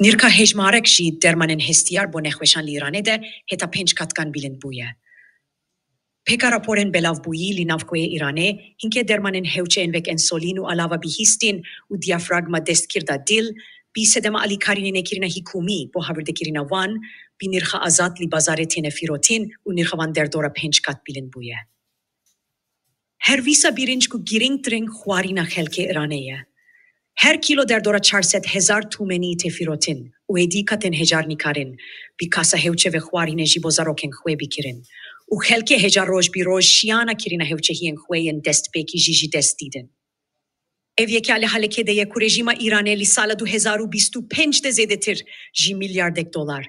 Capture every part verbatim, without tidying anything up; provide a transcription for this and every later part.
Nirxa hejmarek jî dermanên hestiyar bo nexweşan li Îranê de heta pênc katkan bilind bûye. Pêka raporên belavbûyî li nav xweyê Îranê, hinkê dermanên hewçeyên wek ensolîn û alava bihîstîn û diyafragma destkirda dil, bi sedema alîkarînê nekirina hikûmî bo havirdekirina wan, bi nirxa azad li bazarê têne firotin û nirxa wan derdora pênc kat bilind bûye. Her vîsa bîrinc ku girîngtirin xwarîna xelkê Îranê ye. Her kîlo derdora çar sed hezar tûmenî tê firotin û êdî katên hejar nikarin bi kasa hewçe ve xwarînê jî bo zarokên xwe bikirin û xelkê hejar roj bi roj şiyana kirina hewçehiyên xwe yên destpêkî jî ji dest didin. Ev yeke li halekê de ye ku rejîma Îranê li sala du hezar û bîst û pênc de zêdetir ji milyardek dolar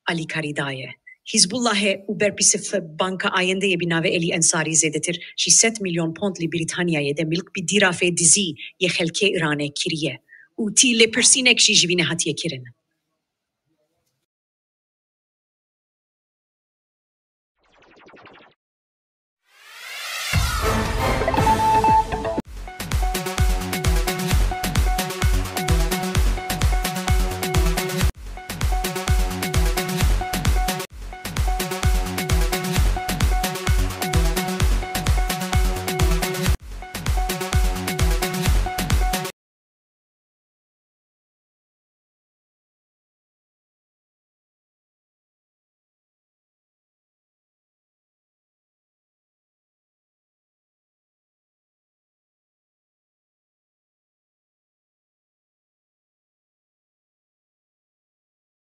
alîkarî daye. Hizbullahê û berpisîf Banka Ayendeyê bi navê Elî Ensarî zêdetir ji sed milyon pond li Brîtanyayê de milk bi dîrafê dizî yê xelkê Îranê kiriye û tî lêpirsînek jî ji vî nehatiye kirin.